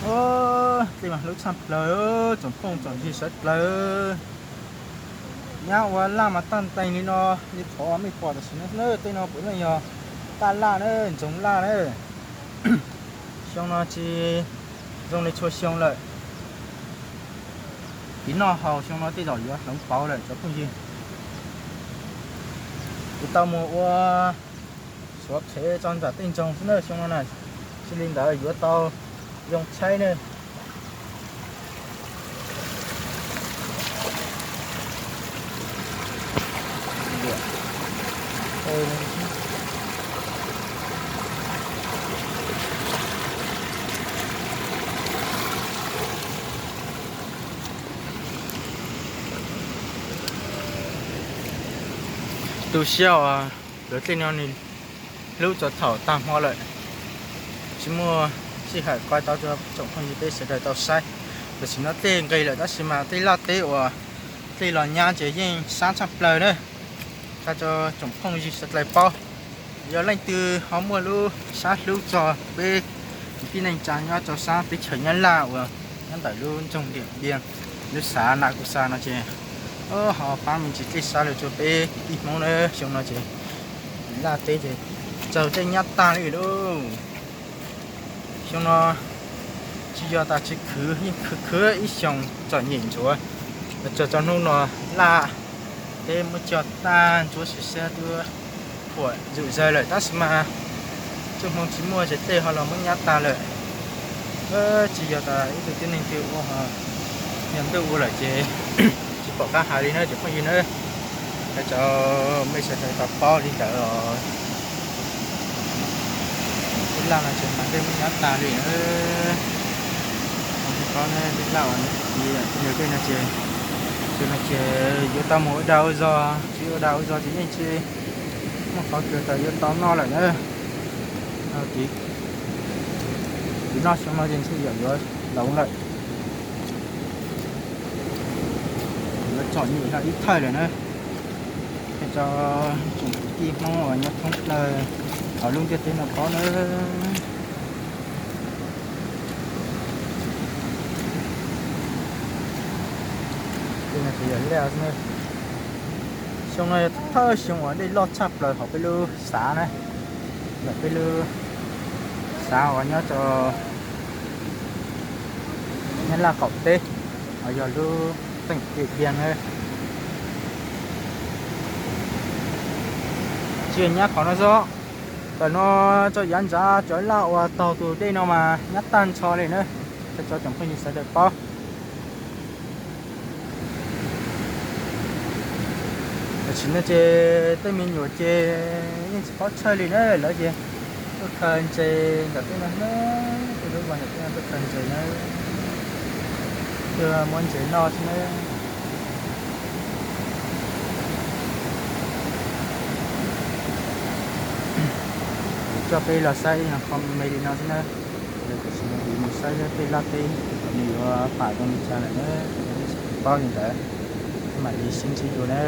Ub, tej mas hlub tshaj plaws, tsoom phooj tsoom ywg sawv daws. Nyab ua laj mas tag nteeg li no, li qhov mej pom tam sim no na, tej no puav leej yog taj laj na, ntsoog laj na. Xyoo no tsis zoo li txhua xyoo lawm. Kev noj haus xyoo no tej zaum yuav hloov pauv lawm cov phooj ywg. Kuv tau mus ua suav qhev tso nram tej ntsoog xwb na xyoo no na, tsis li ntawd yuav tau zoo tshaib na. Tu siab uas lawv tej no nws hlub txog thaum tag hmo lawm, tsis muaj sij hawm quay tau rau tsoom phooj ywg peb sawv daws tau saib. Tam sim no dlej nqis lawm tab sis mas tej laj teb uas dlej los nyab ces yeej sab tshaj plaws na. Qhia rau tsoom phooj ywg sawv daws paub, yog leej twg ho muaj lub sab hlub txog peb kwv tij neej tsa nyob rau sab teb chaws Nyab Laj uas nyob ntawm lub nroog Diam Npias, lub xav Nas Kus Xas no ces ho pab me ntsis dlej sab lawm rau peb kwv tij Hmoob na. Xyoo no ces laj teb ces tsaug dlej nyab tag li lauj. Xyoo no tsis yog tas tsis khwv, yeej khwv khwv ib xyoos txom nyem ntsuav, tsuas txog hnub no laj teb muab cog tag ntsuav siav siav twb puam zuj zawg lawm tab sis mas txoj hmoo tsis muaj ces dlej ho los muab nyab tag lawm. Tsis yog tas ib tug tib neeg twg ua, yog ntuj ua lawm ces tsis pom qab hais li na cov phooj ywg na. Hais rau mej sawv daws tau paub li ntawd os. Tej laj no ces mas dlej muab nyab tag li na. Tej laj uas nws tiv yam tej no ces, ces no ces yuav tau mus ua dag ua zog, tsis ua dag ua zog ces yeej tsis muaj qhov twg tas yuav tau noj lawm na. Kev noj xyoo no ces ntshe yam yuav hloov lawm, yuav txom nyem yog ib thawj lawm na. Qhia rau tsoom kwv tij Hmoob uas nyob thoob plaws hauv lub ntiaj teb no paub na. Tej no ces yog laj xwb na. Xyoo no yog thawj xyoo uas dlej loj tshaj plaws hauv peb lub xav na, ntawm peb lub xav uas nyob rau Nyab Laj qaum teb, uas yog lub teem Diam Npias na. Tsis yog nyab qhov no xwb, ntawm no txoj yav ntsa cov laj uas taug tus dej no mas nyab tag nrho li na. Qhia rau tsoom phooj ywg sawv daws paub. Tam sim no ces tej me nyuam ces yeej tsis paub tshawj li na, lawv ces tuaj khaws ntses ntawm tej no na, tej lub zos ntawm tej no tuaj khaws ntses na, tuaj muab ntses noj xwb na. Kuv coj peb los saib ib qho me li no xwb na. Tam sim no kuv mus saib tej laj teb nws yuav pam zoo li cas lawm na, kuv paub li ntawd, mam li sib ntsib dua na.